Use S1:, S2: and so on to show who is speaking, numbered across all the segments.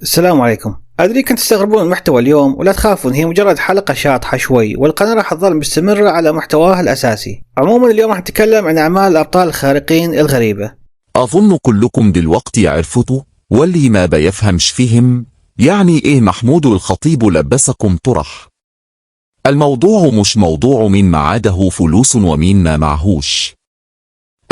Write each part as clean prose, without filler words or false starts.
S1: السلام عليكم. أدريكم تستغربون المحتوى اليوم، ولا تخافون، هي مجرد حلقة شاطحة شوي، والقناة راح تظل مستمرة على محتواها الأساسي. عموما اليوم راح نتكلم عن أعمال الأبطال الخارقين الغريبة.
S2: أظن كلكم دلوقتي عرفتوا، واللي ما بيفهمش فيهم يعني إيه محمود الخطيب لبسكم طرح. الموضوع مش موضوع مين معاده فلوس ومين ما معهوش.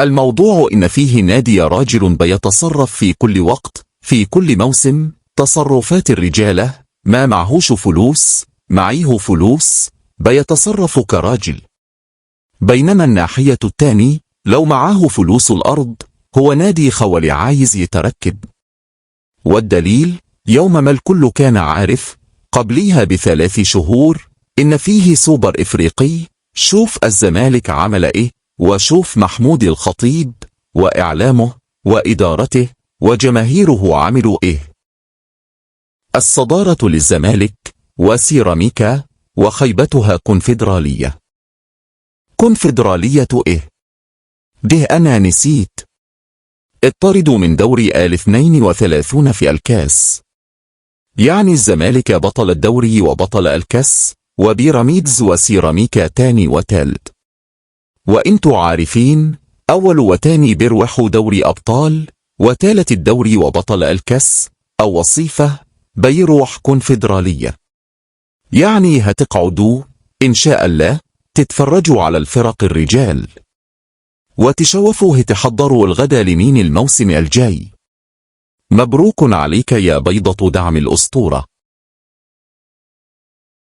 S2: الموضوع إن فيه نادي راجل بيتصرف في كل وقت في كل موسم تصرفات الرجالة، ما معهوش فلوس معيه فلوس بيتصرف كراجل. بينما الناحية التاني لو معاه فلوس الأرض هو نادي خولي عايز يتركب. والدليل يوم ما الكل كان عارف قبليها ب3 شهور إن فيه سوبر إفريقي، شوف الزمالك عمل إيه، وشوف محمود الخطيب وإعلامه وإدارته وجماهيره عملوا إيه. الصدارة للزمالك وسيراميكا وخيبتها كونفدرالية. كونفدرالية إيه؟ ده أنا نسيت. اطردوا من دوري ال32 في الكاس. يعني الزمالك بطل الدوري وبطل الكاس، وبيراميدز وسيراميكا تاني وتالت. وانتوا عارفين أول وتاني بيروحوا دوري أبطال، وتالت الدوري وبطل الكاس أو وصيفة بيروح كونفدرالية. يعني هتقعدوا إن شاء الله تتفرجوا على الفرق الرجال وتشوفوا هتحضروا الغدا لمين الموسم الجاي. مبروك عليك يا بيضة دعم الأسطورة.